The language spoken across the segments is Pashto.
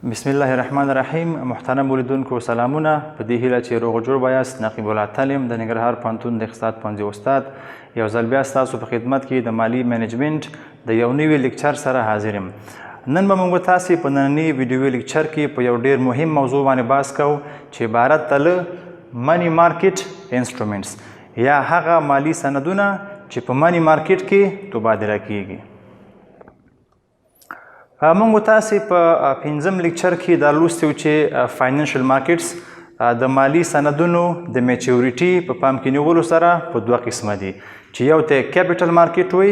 بسم الله الرحمن الرحیم. محترم ولیدونکو، سلامونه. په دې هیله چې روغ جوړ به یاست. نقیب الله تعلیم، د ننګرهار پوهنتون د اقتصاد پوهنځي استاد، یو ځل بیا ستاسو په خدمت کې د مالي منیجمنت د یو نوي لیکچر سره حاضر یم. نن به موږ تاسو په ننني ویډیوي لیکچر کې په یو ډیر مهم موضوع باندې بحث کوو چې عبارت ده له money market instruments یا هغه مالي سندونه چې په money market کې تبادله کیږي. موږ تاسو په پنځم لیکچر کې دا لوستي و چې financial markets د مالي سندونو د maturity په پام کې نیولو سره په دوه قسمه دي، چې یو ته capital market وي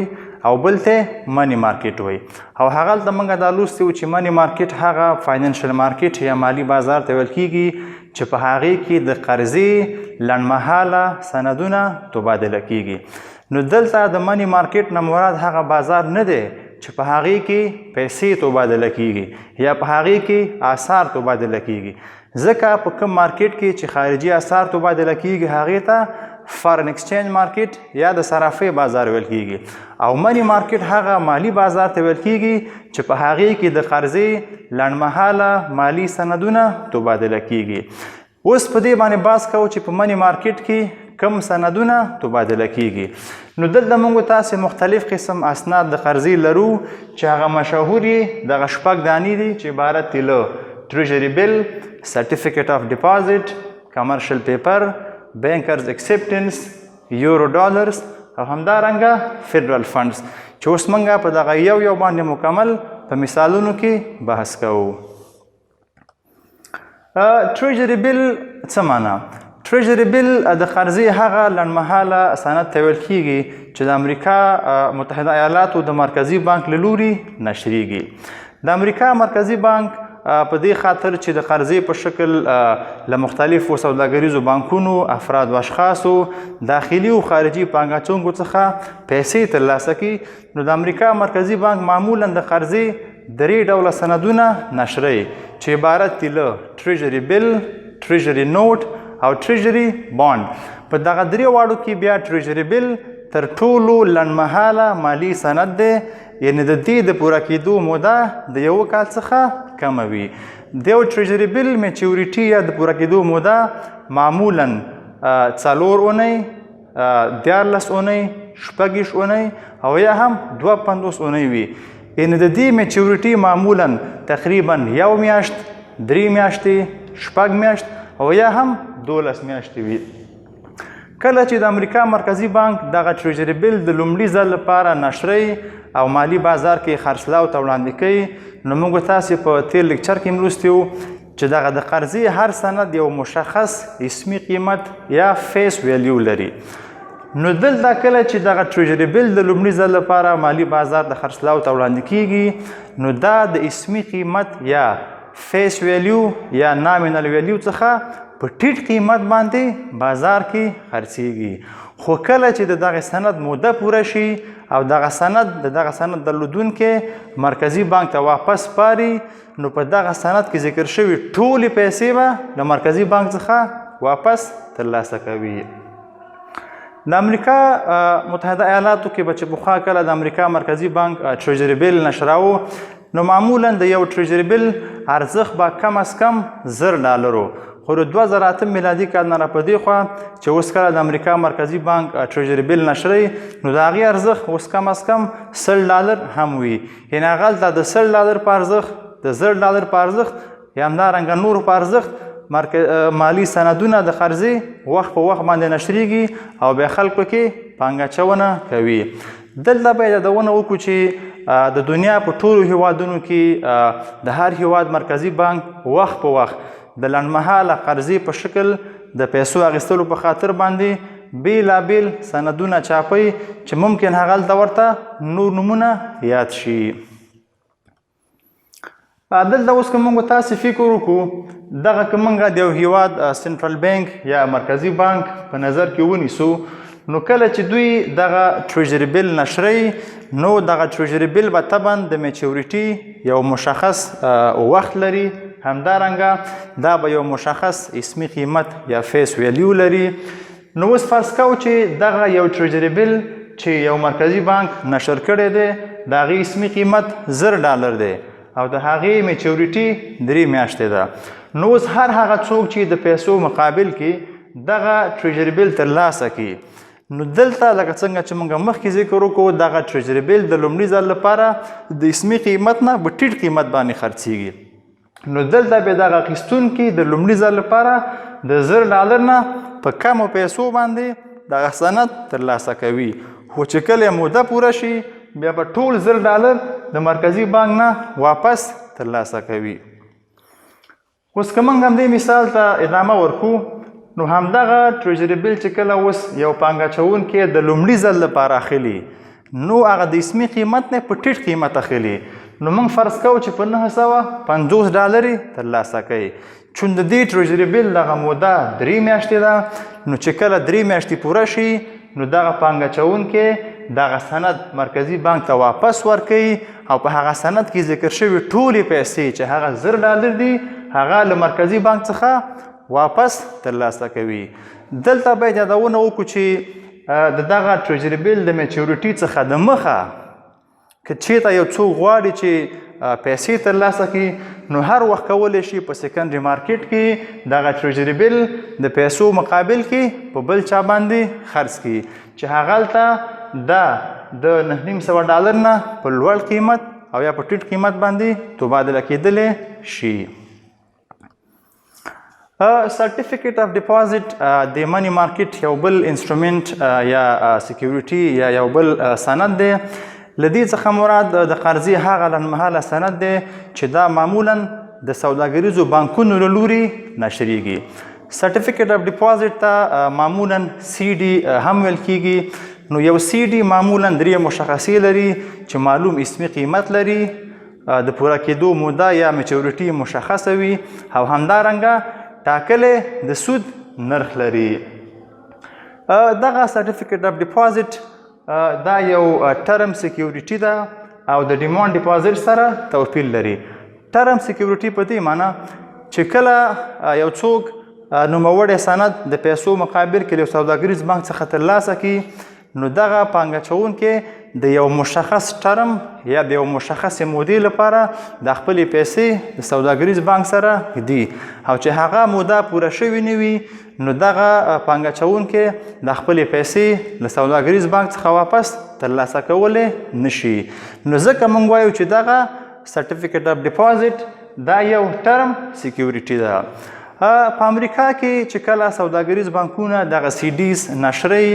او بل ته money market وي. او هغلته موږ دا لوستي و چې money market هغه financial market یا مالي بازار ته ویل کیږي چې په هغې کې د قرضې لنډمهاله سندونه تبادله کیږي. نو دلته د money market نه مراد هغه بازار نه دی چې په هغې کې پیسې تبادله کیږي یا په هغې کې آثار تبادله کیږي، ځکه په کوم market کې چې خارجي آثار تبادله کیږي، هغې ته foreign exchange market یا د صرافۍ بازار ویل کیږي. او money market هغه مالي بازار ته ویل کیږي چې په هغې کې د قرضې لنډمهاله مالي سندونه تبادله کیږي. اوس په دې باندې بحث کوو چې په money market کې کم سندونه تبادله کیږي. نو دلته موږ تاسو مختلف قسم اسناد د قرضې لرو چې هغه مشهور یې دغه شپږ دانې دي چې عبارت دي له treasury bill، certificate of deposit، commercial paper، bankers acceptance، euro dollars او همدارنګه federal funds، چې اوس موږ په دغه یو یو باندې مکمل په مثالونو کې بحث کوو. treasury bill څه معنا؟ treasury bill د قرضې هغه لنډمهاله سند ته ویل کیږي چې د امریکا متحده ایالاتو د مرکزي بانک له لوري نشریږي. د امریکا مرکزي بانک په دې خاطر چې د قرضې په شکل له مختلفو سوداګریزو بانکونو، افراد او اشخاصو، داخلي او خارجي پانګه اچونکو څخه پیسې ترلاسه کړي، نو د امریکا مرکزي بانک معمولا د قرضې درې ډوله سندونه نشروي چې عبارت دي له treasury bill، treasury note او treasury bond. په دغه درې واړو کې بیا treasury bill تر ټولو لنډمهاله مالي سند دی، یعنی د دې د پوره کېدو موده د یو کال څخه کمه وي. د یو treasury bill maturity یا د پوره کېدو موده معمولا 4 اونۍ، 13 اونۍ، 26 اونۍ او یا هم 52 اونۍ وي. یعنی د دې maturity معمولا تقریبا یو میاشت، 3 میاشتې، 6 میاشت او یا هم 12 میاشتې وي. کله چې د امریکا مرکزي بانک دغه treasury bill د لومړي ځل لپاره نشروي او مالي بازار کې خرڅلاو ته وړاندې کوي، نو موږ تاسې په تېر لیکچر کې هم لوستي وو چې دغه د قرضې هر سند یو مشخص اسمي قیمت یا face value لري. نو دلته کله چې دغه treasury bill د لومړي ځل لپاره مالي بازار د خرڅلاو ته وړاندې کیږي، نو دا د اسمي قیمت یا face value یا nominal value څخه په ټیټ قیمت باندې بازار کې خرڅیږي. خو کله چې د دغه سند موده پوره شي او دغه سند د دغه سند درلودونکی مرکزي بانک ته واپس سپاري، نو په دغه سند کې ذکر شوي ټولې پیسې به له مرکزي بانک څخه واپس ترلاسه کوي. د امریکا متحده ایالاتو کې به چې پخوا کله د امریکا مرکزي بانک treasury bill نشراوه، نو معمولا د یو treasury bill ارزښت به کم از کم 1000 ډالرو. خو د 2008 میلادي کال نه را په دې خوا چې اوس کله د امریکا مرکزي بانک treasury bill نشروي، نو د هغې ارزښت اوس کم از کم 100 ډالر هم وي. یعنې هغلته د 100 ډالر په ارزښت، د 1000 ډالر په ارزښت یا همدارنګه نورو په ارزښت مالي سندونه د قرضې وخت په وخت باندې نشریږي او بیا خلک پکې پانګه اچونه کوي. دلته باید یادونه وکړو چې د دنیا په ټولو هیوادونو کې د هر هیواد مرکزي بانک وخت په وخت د لنډمهاله قرضې په شکل د پیسو اخیستلو په خاطر باندې بیلابیل سندونه چاپوي چې ممکن هغلته ورته نور نومونه یاد شي. دلته اوس که موږ تاسې فکر وکړو، دغه که موږ د یو هیواد central bank یا مرکزي بانک په نظر کې ونیسو، نو کله چې دوی دغه treasury bill نشروي، نو دغه treasury bill به طبعا د maturity یو مشخص وخت لري، همدارنګه دا به یو مشخص اسمي قیمت یا face value لري. نو اوس فرض کوو چې دغه یو treasury bill چې یو مرکزي بانک نشر کړی دی، د هغې اسمي قیمت 1000 ډالر دی. او د هغې میچورټي 3 میاشتې ده. نو اوس هر هغه څوک چې د پیسو مقابل کې دغه treasury bill ترلاسه کړي، نو دلته لکه څنګه چې موږ مخکې ذکر وکړو، دغه treasury bill د لومړي ځل لپاره د اسمي قیمت نه په ټیټ قیمت باندې خرڅیږي. نو دلته به دغه اخیستونکي د لومړي ځل لپاره د 1000 ډالر نه په کمو پیسو باندې دغه سند ترلاسه کوي، خو چې کله موده پوره شي، بیا به ټول 1000 ډالر د مرکزي بانک نه واپس ترلاسه کوي. اوس که موږ همدې مثال ته ادامه ورکو، نو همدغه treasury bill چې کله اوس یو پانګه اچوونکی د لومړي ځل لپاره اخلي، نو هغه د اسمي قیمت نه په ټیټ قیمت اخلي. نو موږ فرض کوو چې په 950 ډالرې ترلاسه کوي. چون د دې treasury bill دغه موده 3 میاشتې ده، نو چې کله 3 میاشتې پوره شي، نو دغه پانګه اچوونکی دغه سند مرکزي بانک ته واپس ورکوي او په هغه سند کې ذکر شوي ټولې پیسې چې هغه 1000 ډالر دي، هغه له مرکزي بانک څخه واپس ترلاسه کوي. دلته باید یادونه وکړو چې د دغه treasury bill د maturity څخه د مخه که چیرته یو څوک غواړي چې پیسې ترلاسه کړي، نو هر وخت کولی شي په secondary market کې دغه treasury bill د پیسو مقابل کې په بل چا باندې خرڅ کړي، چې هغلته دا د 950 ډالر نه په لوړ قیمت او یا په ټیټ قیمت باندې تبادله کېدلی شي. Certificate of deposit د money market یو بل instrument یا security یا یو بل سند دی. لدې څخه مراد د قرضې هغه لنډمهاله سند دی چې دا معمولا د سوداګریزو بانکونو له لوري نشریږي. Certificate of deposit ته معمولا CD هم ویل کیږي. نو یو CD معمولا درې مشخصې لري چې معلوم اسمي قیمت لري، د پوره کېدو موده یا maturity مشخصه وي او همدارنګه ټاکلی د سود نرخ لري. دغه certificate of deposit دا یو term security ده او د demand deposit سره توپیر لري. Term security په دې معنی چې کله یو څوک نوموړی سند د پیسو مقابل کې له سوداګریز بانک څخه ترلاسه کړي، نو دغه پانګه اچوونکی د یو مشخص ټرم یا د یو مشخص مودې لپاره د خپلې پیسې د سوداګریز بانک سره ږدي او چې هغه موده پوره شوې نه وي، نو دغه پانګه اچوونکی د خپلې پیسې له سوداګریز بانک څخه واپس ترلاسه کولی نشي. نو ځکه موږ وایو چې دغه certificate of deposit دا یو term security ده. په امریکا کې چې کله سوداګریز بانکونه دغه CDs نشروي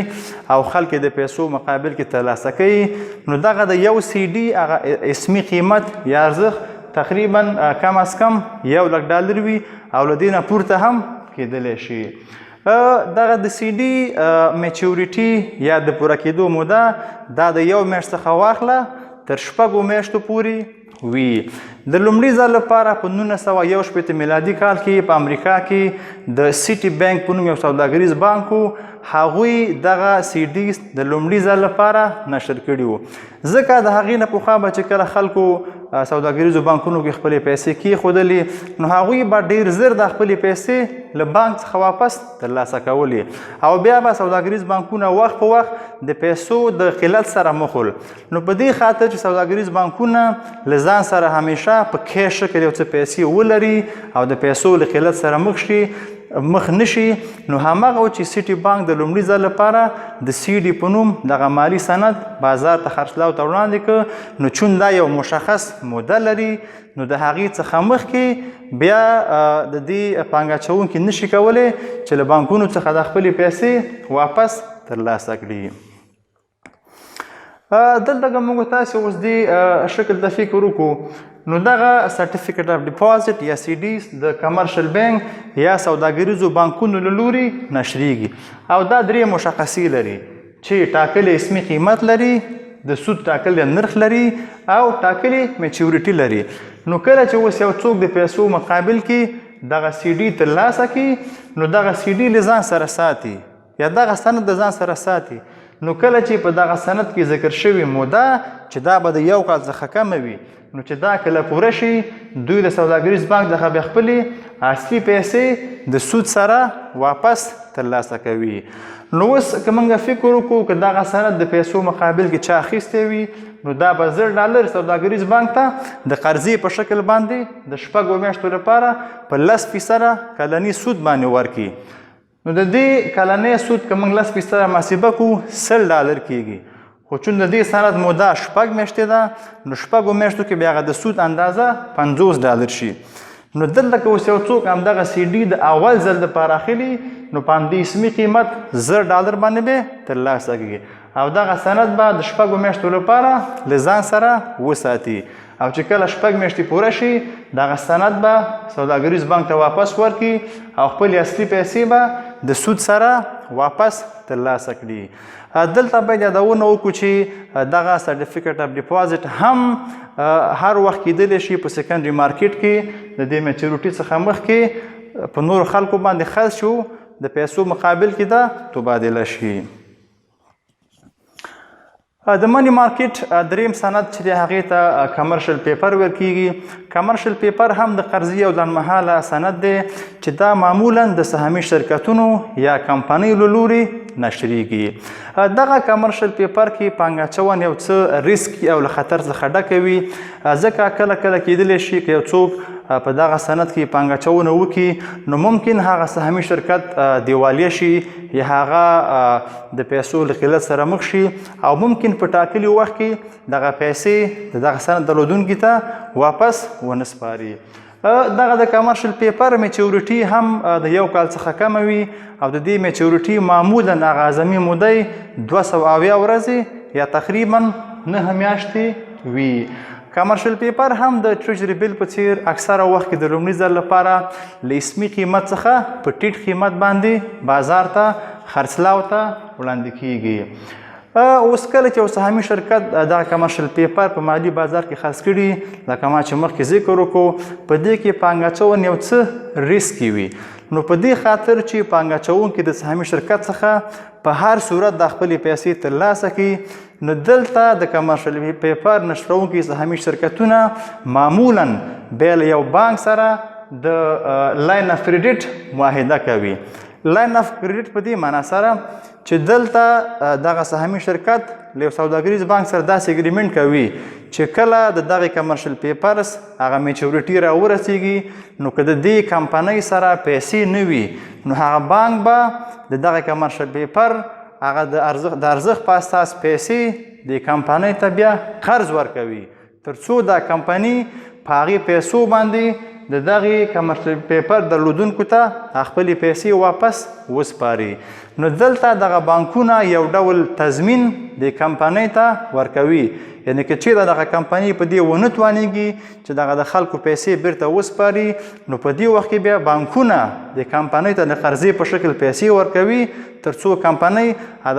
او خلک د پیسو مقابل کې ترلاسه کوي، نو دغه د یو CD هغه اسمي قیمت یا ارزښت تقریبا کم از کم 1 لک ډالر وي او له دې نه پورته هم کېدلی شي. دغه د CD maturity یا د پوره کېدو موده دا د یو میاشت څخه واخله تر 6 میاشتو پورې وي. د لومړي ځل لپاره په 1961 میلادي کال کې په امریکا کې د سیټي بانک په نوم یو سوداګریز بانک و، هغوی دغه CDs د لومړي ځل لپاره نشر کړي وو. ځکه د هغې نه پخوا به چې کله خلکو سوداګریزو بانکونو کې خپلې پیسې کیښودلې، نو هغوی به ډیر زر د خپلې پیسې له بانک څخه واپس ترلاسه کولې او بیا به سوداګریز بانکونه وخت په وخت د پیسو د قلت سره مخ ول. نو په دې خاطر چې سوداګریز بانکونه له ځان سره همیشه په کیش شکل یو څه پیسې ولري او د پیسو له قلت سره مخ نشي، نو هماغه چې سیټي بانک د لومړي ځل لپاره د CD په نوم دغه مالي سند بازار ته خرڅلاو ته وړاندې کړ. نو چون دا یو مشخص موده لري، نو د هغې څخه مخکې بیا د دې پانګه اچوونکي نشي کولی چې له بانکونو څخه د خپلې پیسې واپس ترلاسه کړي. دلته که موږ تاسو اوس دې شکل ته فکر وکړو، نو دغه certificate of deposit یا CDs د commercial bank یا سوداګریزو بانکونو له لوري نشریږي او دا درې مشخصې لري چې ټاکلی اسمي قیمت لري، د سود ټاکلی نرخ لري او ټاکلی maturity لري. نو کله چې اوس یو څوک د پیسو مقابل کې دغه CD ترلاسه کړي، نو دغه CD له ځان سره ساتي یا دغه سند د ځان سره ساتي. نو کله چې په دغه سند کې ذکر شوې موده چې دا به د یو کال څخه کمه وي، نو چې دا کله پوره شي، دوی له سوداګریز بانک څخه بیا خپلې اصلي پیسې د سود سره واپس ترلاسه کوي. نو اوس که موږ فکر وکړو، که دغه سند د پیسو مقابل کې چا اخیستی وي، نو دا به 1000 ډالر سوداګریز بانک ته د قرضې په شکل باندې د 6 میاشتو لپاره په 10 فیصده کلني سود باندې ورکړي. نو د دې کلنی سود که موږ 10 فیصده محاسبه کړو، 100 ډالر کېږي. خو چون د دې سند موده 6 میاشتې ده، نو 6 میاشتو کې بیا هغه د سود اندازه 50 ډالر شي. نو دلته که اوس یو څوک همدغه سی ډي د اول ځل لپاره اخلي، نو په همدې اسمي قیمت 1000 ډالر باندې به ترلاسه کړي او دغه سند به د 6 میاشتو لپاره له ځان سره وساتي او چې کله 6 میاشتې پوره شي، دغه سند به سوداګریز بانک ته واپس ورکړي او خپلې اصلي پیسې به د سود سره واپس ترلاسه کړي. دلته باید یادونه وکړو چې دغه certificate of deposit هم هر وخت کېدلی شي په secondary market کې د دې maturity څخه مخکې په نورو خلکو باندې خرڅ شو، د پیسو مقابل کې دا تبادله شي. د money market دریم سند چې دی، هغې ته commercial paper ویل کیږي. commercial paper هم د قرضې او لنډمهاله سند دی چې دا معمولا د سهامي شرکتونو یا کمپنیو له لوري نشریږي. دغه commercial paper کې پانګه اچونه یو څه ریسک او له خطر څخه ډکه وي، ځکه کله کله کېدلی شي که یو څوک په دغه سند کې پانګه اچونه وکړي، نو ممکن هغه سهامي شرکت دیوالیه شي یا هغه د پیسو له قلت سره مخ شي او ممکن په ټاکلي وخت کې دغه پیسې د دغه سند درلودونکي ته واپس ونه سپاري. دغه د commercial paper maturity هم د یو کال څخه کمه وي او د دې maturity معمولا هغه اعظمي موده 270 ورځې یا تقریبا 9 میاشتې وي. commercial paper هم د treasury bill په څیر اکثره وخت کې د لومړي ځل لپاره له اسمي قیمت څخه په ټیټ قیمت باندې بازار ته خرڅلاو ته وړاندې کیږي. اوس کله چې یو سهامي شرکت دا commercial paper په مالي بازار کې خرڅ کړي، لکه ما چې مخکې ذکر وکړو، په دې کې پانګه اچونه یو څه ریسکي وي. نو په دې خاطر چې پانګه اچونکي د سهامي شرکت څخه په هر صورت د خپلې پیسې ترلاسه کړي، نو دلته د commercial paper نشرونکي سهامي شرکتونه معمولا بیا له یو بانک سره د line of credit معاهده کوي. line of credit په دې معنا سره چې دلته دغه سهامي شرکت له یو سوداګریز بانک سره داسې agreement کوي چې کله د دغه commercial papers هغه maturity را ورسیږي، نو که د دې کمپنۍ سره پیسې نه وي، نو هغه بانک به د دغه commercial paper هغه د ارزښت په اساس پیسې د کمپنۍ ته بیا قرض ورکوي، ترڅو دا کمپنۍ په هغې پیسو باندې د دغې commercial paper درلودونکو ته خپلې پیسې واپس وسپاري. نو دلته دغه بانکونه یو ډول تضمین د کمپنۍ ته ورکوي، یعنی که چیرې دغه کمپنۍ په دې ونه توانیږي چې دغه د خلکو پیسې بیرته وسپاري، نو په دې وخت کې بیا بانکونه د کمپنۍ ته د قرضې په شکل پیسې ورکوي، ترڅو کمپنۍ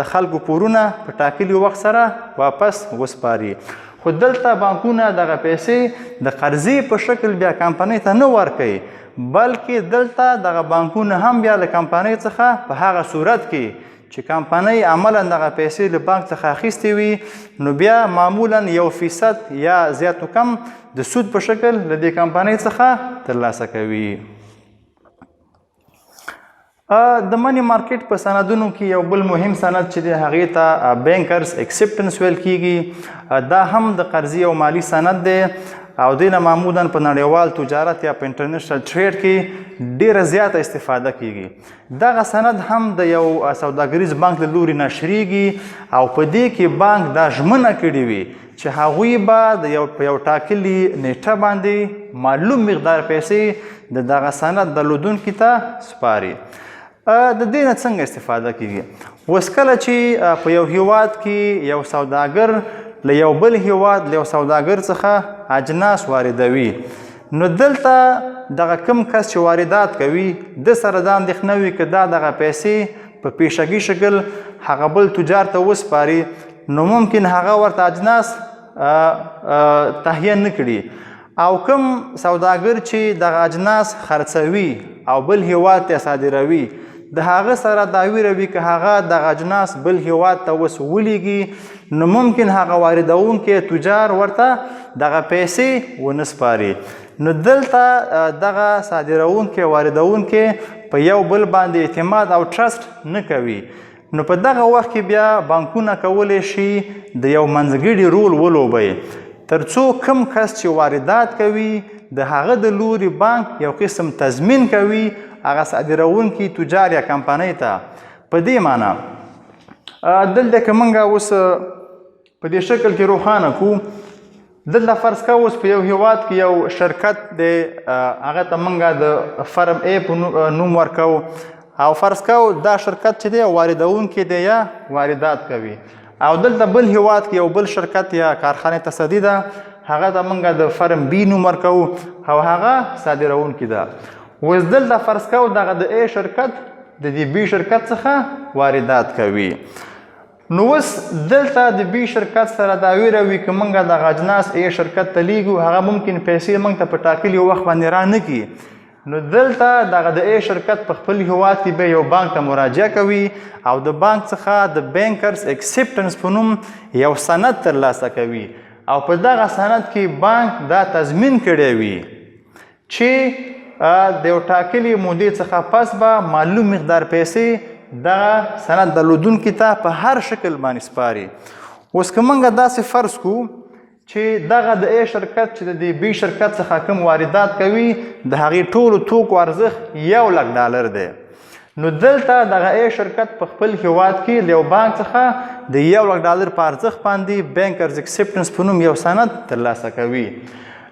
د خلکو پورونه په ټاکلي وخت سره واپس وسپاري. خو دلته بانکونه دغه پیسې د قرضې په شکل بیا کمپنۍ ته نه ورکوي، بلکې دلته دغه بانکونه هم بیا له کمپنۍ څخه په هغه صورت کې چې کمپنۍ عملا دغه پیسې له بانک څخه اخیستې وي، نو بیا معمولا 1% یا زیات و کم د سود په شکل له دې کمپنۍ څخه ترلاسه کوي. د money market په سندونو کې یو بل مهم سند چې دی، هغې ته bankers acceptance ویل کیږي. دا هم د قرضې او مالی سند دی او دې نه معمولا په نړیوال تجارت یا په international trade کې ډیره زیاته استفاده کیږي. دغه سند هم د یو سوداګریز بانک له لوري نشریږي او په دې کې بانک دا ژمنه کړې وي چې هغوی به د یو په یو ټاکلي نیټه باندې معلوم مقدار پیسې د دغه سند درلودونکي ته سپاري. د دې نه څنګه استفاده کیږي؟ اوس کله چې په یو هیواد کې یو سوداګر له یو بل هیواد له یو سوداګر څخه اجناس واردوي، نو دلته دغه کم کس چې واردات کوي، د سره دا اندېښنه وي که دا دغه پیسې په پیشګي شکل هغه بل تجار ته وسپاري، نو ممکن هغه ورته اجناس تهیه نه کړي او کوم سوداګر چې دغه اجناس خرڅوي او بل هیواد ته صادروي، د هغه سره دا ویره وي که هغه دغه اجناس بل هیواد ته اوس ولیږي نو ممکن هغه واردونکی تجار ورته دغه پیسې ونه سپاري. نو دلته دغه صادرونکی واردونکی په یو بل باندې اعتماد او trust نه کوي. نو په دغه وخت کې بیا بانکونه کولی شي د یو منځګړي رول ولوبوي، ترڅو کم کس چې واردات کوي د هغه د لوري بانک یو قسم تضمین کوي هغه صادرونکي تجار یا کمپنۍ ته. په دې معنی دلته که موږ اوس په دې شکل کې روښانه کو، دلته فرض کوو اوس په یو هیواد کې یو شرکت دی، هغه ته موږ د فرم ای په نوم ورکوو، او فرض کوو دا شرکت چې دی واردونکی دی یا واردات کوي، او دلته بل هیواد کې یو بل شرکت یا کارخانه تصدي ده، هغه ته موږ د فرم بی نوم ورکوو او هغه صادرونکی ده. اوس دلته فرض کوو دغه د ای شرکت د دې بی شرکت څخه واردات کوي. نو اوس دلته د بی شرکت سره دا ویره وي که موږ دغه اجناس ای شرکت ته لیږو هغه ممکن پیسې موږ ته په ټاکلي وخت باندې را نه کړي. نو دلته دغه د ای شرکت په خپل هیواد کې به یو بانک ته مراجعه کوي او د بانک څخه د bankers acceptance په نوم یو سند ترلاسه کوي، او په دغه سند کې بانک دا تضمین کړی وي چې د یو ټاکلي مودې څخه پس به معلوم مقدار پیسې دغه سند درلودونکي ته په هر شکل باندې سپاري. اوس که موږ داسې فرض کو چې دغه د ای شرکت چې د دې بی شرکت څخه کوم واردات کوي د هغې ټولو توکو ارزښت $100,000 دی، نو دلته دغه ای شرکت په خپل هیواد کې له یو بانک څخه د $100,000 په ارزښت باندې bankers acceptance په نوم یو سند ترلاسه کوي.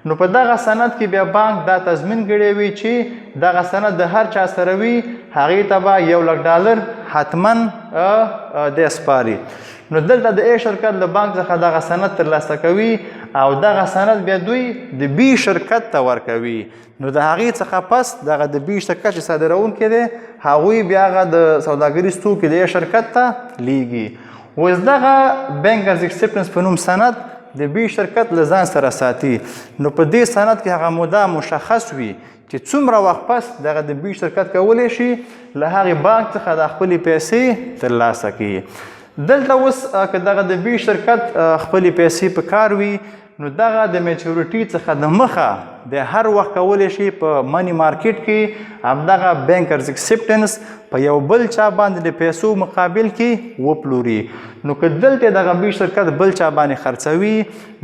نو په دغه سند کې بیا بانک دا تضمین کړی وي چې دغه سند د هر چا سره وي هغې ته به $100,000 حتما دی سپاري. نو دلته د ای شرکت له بانک څخه دغه سند ترلاسه کوي او دغه سند بیا دوی د بی شرکت ته ورکوي. نو د هغې څخه پس دغه د بی شرکت چې صادرونکی دی هغوی بیا هغه د سوداګریز توکي د ای شرکت ته لیږي. اوس دغه bankers acceptance په نوم سند د بی شرکت له ځان سره ساتي. نو په دې سند کې هغه موده مشخص وي چې څومره وخت پس دغه د بی شرکت کولی شي له هغې بانک څخه د خپلې پیسې ترلاسه کړي. دلته اوس که دغه د بی شرکت خپلې پیسې په کار وي نو دغه د maturity څخه د مخه د هر وخت کولی شي په money market کې همدغه bankers acceptance په یو بل چا باندې د پیسو مقابل کې وپلوري. نو که دلته دغه بی شرکت بل چا باندې خرڅوي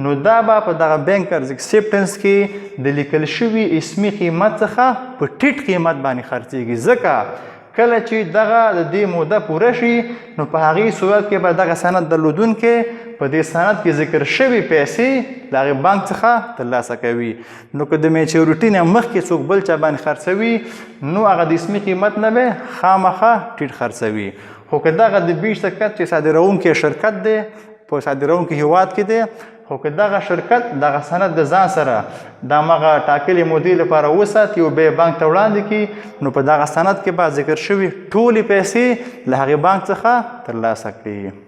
نو دا به په دغه bankers acceptance کې د لیکل شوي اسمي قیمت څخه په ټیټ قیمت باندې خرڅیږي، ځکه کله چې دغه د دې موده پوره شي نو په هغې صورت کې به دغه سند درلودونکی په دې سند کې ذکر شوي پیسې د هغې بانک څخه ترلاسه کوي. نو که د maturity نه مخکې څوک بل چا باندې خرڅوي نو هغه د اسمي قیمت نه به خامخا ټیټ خرڅوي. خو که دغه د بی شرکت چې صادرونکی شرکت دی په صادرونکي هیواد کې دی، خو که دغه شرکت دغه سند د ځان سره د همغه ټاکلې مودې لپاره وساتي او بیا بانک ته وړاندې کړي نو په دغه سند کې به ذکر شوي ټولې پیسې له هغې بانک څخه ترلاسه کړي.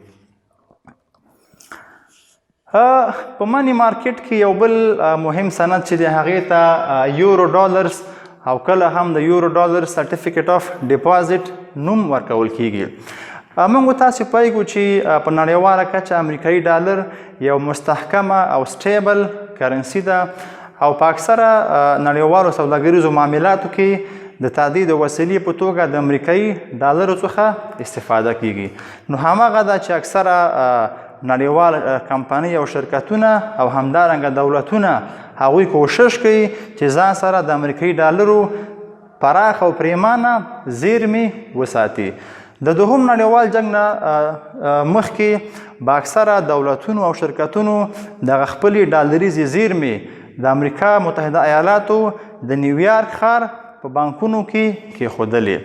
په money market کې یو بل مهم سند چې دی هغې ته euro dollars او کله هم د euro dollar certificate of deposit نوم ورکول کیږي. موږ تاسو پوهیږو چې په نړیواله کچه امریکایي ډالر یو مستحکمه او stable currency ده او په اکثره نړیوالو سوداګریزو معاملاتو کې د تادیې د وسیلې په توګه د امریکایي ډالرو څخه استفاده کیږي. نو هماغه ده چې اکثره نړیوال کمپنۍ او شرکتونه او همدارنګه دولتونه هغوی کوشش کوي چې ځان سره د امریکایي ډالرو پراخ او پریمانه زیرمې وساتي. د دوهم نړیوال جنګ نه مخکې به اکثره دولتونو او شرکتونو دغه خپلې ډالریزې زیرمې د امریکا متحده ایالاتو د نیویارک ښار په بانکونو کې کېښودلې.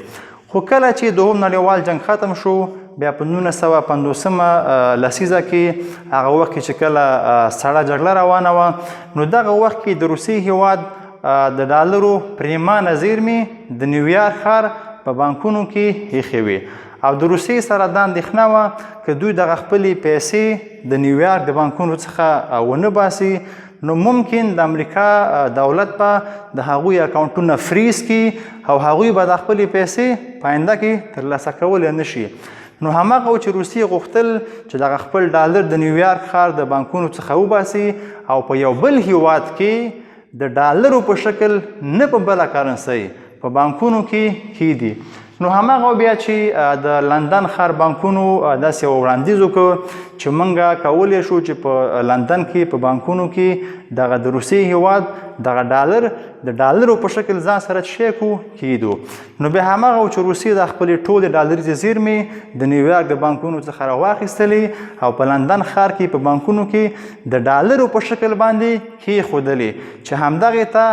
خو کله چې دوهم نړیوال جنګ ختم شو بیا په 1950 لسیزه کې هغه وخت کې چې کله سړه جګړه روانه وه نو دغه وخت کې د روسیې هیواد د ډالرو پریمانه زیرمې د نیویارک ښار په بانکونو کې ایښې وې او د روسیې سره دا اندېښنه وه که دوی دغه خپلې پیسې د نیویارک د بانکونو څخه ونه باسي نو ممکن د امریکا دولت به د هغوی اکاونټونه فریز کړي او هغوی به د خپلې پیسې په آینده کې ترلاسه کولی نه شي. نو هماغه و چې روسیې غوښتل چې دغه خپل ډالر د نیویارک ښار د بانکونو څخه وباسي او په یو بل هیواد کې د ډالرو په شکل، نه په بله کرنسۍ، په بانکونو کې کیدي. نو هماغه بیا چې د لندن ښار بانکونو داسې یو وړاندیز وکړ چې مونږ کولی شو چې په لندن کې په بانکونو کې دغه د روسیې هیواد دغه ډالر د ډالرو په شکل ځان سره شی کو کیدو. نو بیا هماغه چې روسیې د خپلې ټولې ډالریزې زیرمې د نیویارک د بانکونو څخه راواخیستلې او په لندن ښار کې په بانکونو کې د ډالرو په شکل باندې کیښودلې چې همدغې ته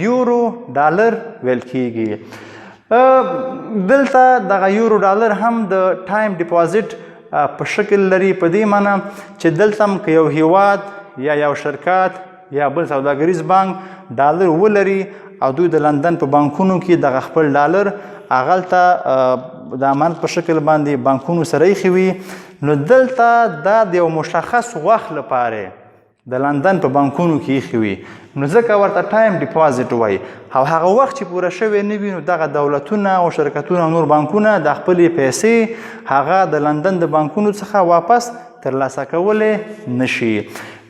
یورو ډالر ویل کیږي. دلته دغه یورو ډالر هم د time deposit په شکل لري، په دې معنی چې دلته هم که یو هیواد یا یو شرکت یا بل سوداګریز بانک ډالر ولري او دوی د لندن په بانکونو کې دغه خپل ډالر هغلته د امانت په شکل باندې بانکونو سره ایښي وي، نو دلته دا د یو مشخص وخت لپاره د لندن په بانکونو کې ایښي وي، نو ځکه ورته time deposit وایي. او هغه وخت چې پوره شوی نه وي نو دغه دولتونه او شرکتونه او نور بانکونه د خپلې پیسې هغه د لندن د بانکونو څخه واپس ترلاسه کولی نشي.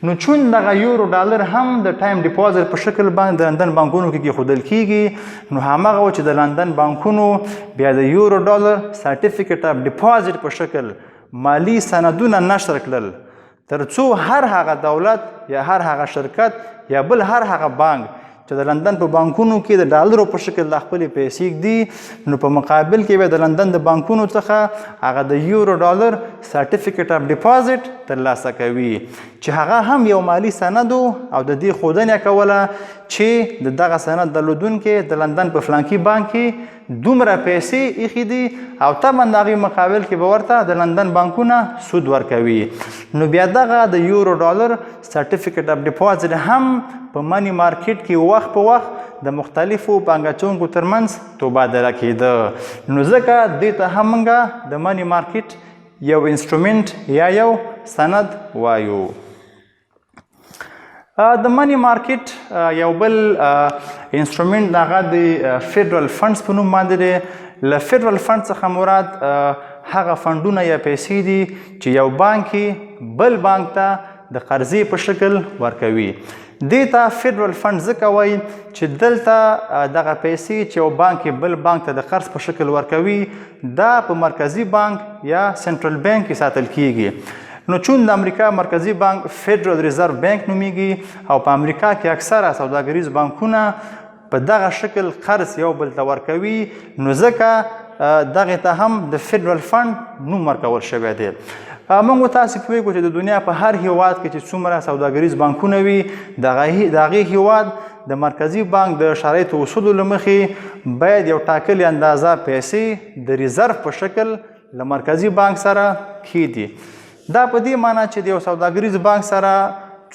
نو چون دغه یورو ډالر هم د time deposit په شکل باندې د لندن بانکونو کې کېښودل کیږي، نو هماغه و چې د لندن بانکونو بیا د یورو ډالر certificate of deposit په شکل مالی سندونه نشر کړل، ترڅو هر هغه دولت یا هر هغه شرکت یا بل هر هغه بانک چې د لندن په بانکونو کې د ډالرو په شکل د خپلې پیسې ږدي، نو په مقابل کې به د لندن د بانکونو څخه هغه د یورو ډالر certificate of deposit ترلاسه کوي چې هغه هم یو مالی سند او د دې ښودنه کوله چې د دغه سند درلودونکی د لندن په فلانکي بانک کې دومره پیسې ایښي دي او طبعا د هغې مقابل کې به ورته د لندن بانکونه سود ورکوي. نو بیا دغه د یورو ډالر certificate of deposit هم په money market کې وخت په وخت د مختلفو پانګه اچونکو ترمنځ تبادله کېده. نو ځکه دې ته هم موږ د money market یو instrument یا یو سند وایو. د money market یو بل instrument دغه د federal funds په نوم باندې دی. له federal fund څخه مراد هغه فندونه یا پیسې دي چې یو بانک بل بانک ته د قرضې په شکل ورکوي. دې ته federal fund ځکه وایي چې دلته دغه پیسې چې یو بانک بل بانک ته د قرض په شکل ورکوي دا په مرکزي بانک یا central bank کې ساتل کیږي. نو چون د امریکا مرکزی بانک Federal Reserve Bank نومیږي او په امریکا کې اکثره سوداګریز بانکونه په دغه شکل قرض یو بل ته ورکوي، نو ځکه دغه ته هم د federal fund نوم ورکول شوی دی. موږ تاسو پوهیږو چې د دنیا په هر هیواد کې چې څومره سوداګریز بانکونه وي د هغې هیواد د مرکزی بانک د شرایطو اصولو له مخې باید یو ټاکلې اندازه پیسې د ریزرو په شکل له مرکزی بانک سره کیدي. دا په دې معنی چې د یو سوداګریز بانک سره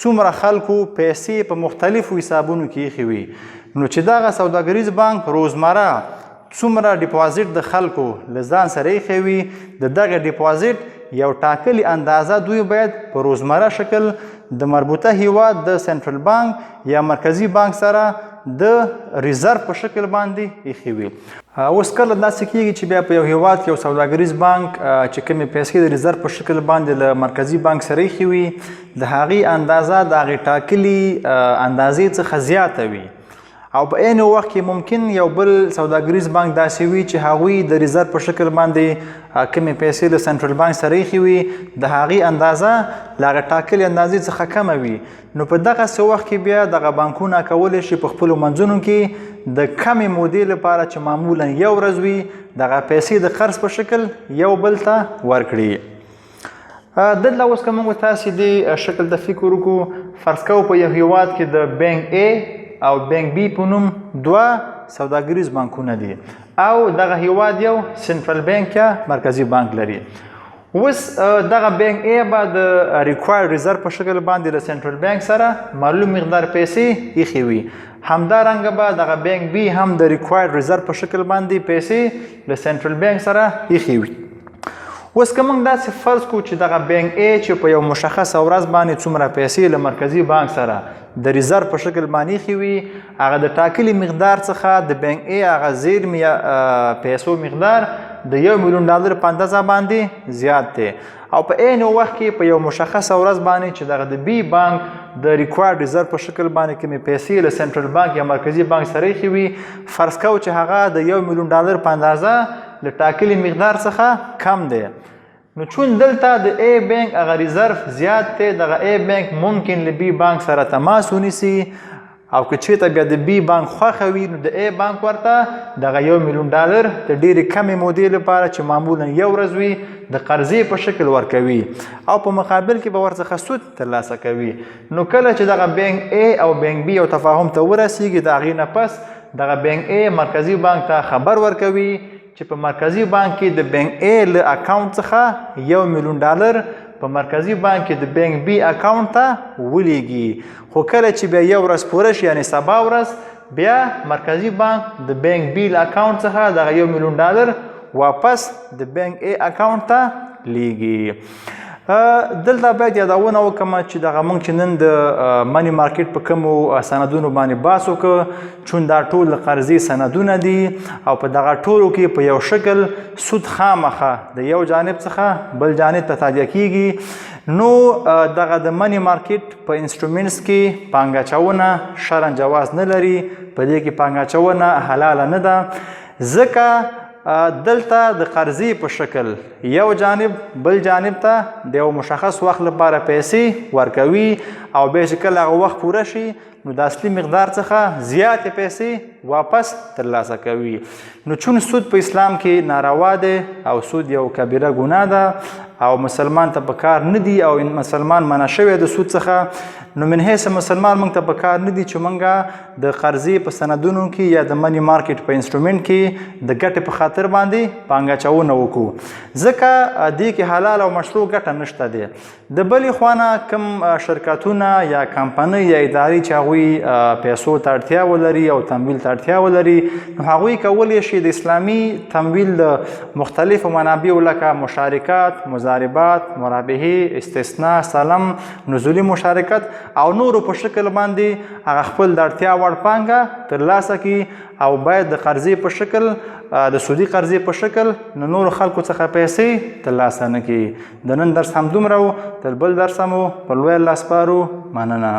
څومره خلکو پیسې په مختلفو حسابونو کې ایښې وي، نو چې دغه سوداګریز بانک روزمره څومره deposit د خلکو له ځان سره ایښی وي، د دغه deposit یو ټاکلې اندازه دوی باید په روزمره شکل د مربوطه هیواد د central bank یا مرکزی بانک سره د ریزرو په شکل باندې ایښې وي. اوس کله داسې کیږي چې بیا په یو هیواد کې یو سوداګریز بانک چې کومې پیسې د ریزرو په شکل باندې له مرکزی بانک سره ایښې وي، د هغې اندازه د هغې ټاکلي اندازې څخه زیاته وي او په عین وخت کې ممکن یو بل سوداګریز بانک داسې وي چې هغوی د ریزرو په شکل باندې کومې پیسې له central bank سره ایښې وي، د هغې اندازه له هغې ټاکلې اندازې څخه کمه وي. نو په دغسې وخت کې بیا دغه بانکونه کولی شي په خپلو منځونو کې د کمې مودې لپاره چې معمولا یو ورځ وي دغه پیسې د قرض په شکل یو بل ته ورکړي. دلته اوس که موږ تاسې دې شکل ته فکر وکړو، فرض کوو په یو هیواد کې د بانک A او بانک B په نوم دوه سوداګریز بانکونه دي او دغه هیواد یو central bank یا مرکزی بانک لري. اوس دغه بانک A به د required reserve په شکل باندې له central bank سره معلوم مقدار پیسې ایښې وي، همدارنګه به دغه بانک B هم د required reserve په شکل باندې پیسې له central bank سره ایښې وي. اوس که موږ داسې فرض کړو چې دغه بانک A چې په یو مشخصه ورځ باندې څومره پیسې له مرکزي بانک سره د ریزرو په شکل باندې ایښې وي، هغه د ټاکلي مقدار څخه د بانک A هغه زیرمې یا پیسو مقدار د 1 میلیون ډالر په اندازه باندې زیات دی، او په عین وخت کې په یو مشخصه ورځ باندې چې دغه د بی بانک د required reserve په شکل باندې کومې پیسې له سنټرل بانک یا مرکزي بانک سره ایښې وي، فرض کوو چې هغه د 1 میلیون ډالر په اندازه له ټاکلي مقدار څخه کم دی. نو چون دلته د A بانک هغه ریزرف زیات دی، دغه A بانک ممکن له B بانک سره تماس ونیسي، او که چیرته بیا د B بانک خوښه وي، نو د A بانک ورته دغه 1 میلیون ډالر د ډېرې کمې مودې لپاره، چې معمولا یو ورځ وي، د قرضې په شکل ورکوي او په مقابل کې به ورڅخه سود ترلاسه کوي. نو کله چې دغه بانک A او بانک B یو تفاهم ته ورسیږي، د هغې نه پس دغه بانک A مرکزي بانک ته خبر ورکوي چې په مرکزي بانک کې د بانک A له اکاونټ څخه 1 میلیون ډالر په مرکزي بانک کې د بانک B اکاونټ ته ولیږي. خو کله چې بیا یو ورځ پوره شي، یعنی سبا ورځ، بیا مرکزي بانک د بانک B له اکاونټ څخه دغه 1 میلیون ډالر واپس د بانک A اکاونټ ته لیږي. دلته باید یادونه وکم چې دغه مونږ چې نن د money market په کومو سندونو باندې بحث وکړ، چون دا ټول د قرضې سندونه دي او په دغه ټولو کې په یو شکل سود خامخه د یو جانب څخه بل جانب ته تادیه کیږي، نو دغه د money market په instruments کې پانګه اچونه شرعاً جواز نه لري. په دې کې پانګه اچونه حلاله نه ده، ځکه دلته د قرضې په شکل یو جانب بل جانب ته د یو مشخص وخت لپاره پیسې ورکوي، او بیا چې کله هغه وخت پوره شي، نو د اصلي مقدار څخه زیاتې پیسې واپس ترلاسه کوي. نو چون سود په اسلام کې ناروا دی او سود یو کبیره ګناه ده او مسلمان ته پکار نه دی او مسلمان منع شوی د سود څخه، نو من حیث مسلمان موږ ته پکار نه دی چې موږ د قرضې په سندونو کې یا د money market په instrument کې د ګټې په خاطر باندې پانګه اچونه وکړو، ځکه دې کې حلال او مشروع ګټه نشته دی. د بلې خوا نه کوم شرکتونه یا کمپنۍ یا ادارې چې هغوی پیسو ته اړتیا ولري او تمویل ته اړتیا ولري، نو هغوی کولی شي د اسلامي تمویل د مختلفو منابعو لکه مشارکت، مضاربات، مرابحې، استثناء، سلم، نزولي مشارکت او نورو په شکل باندې هغه خپل د اړتیا وړ پانګه ترلاسه کړي، او باید د قرضې په شکل، د سودي قرضې په شکل د نورو خلکو څخه پیسې ترلاسه نه کړي. د نن درس هم دومره و. تر بل درسه مو په لوی الله سپارو. مننه.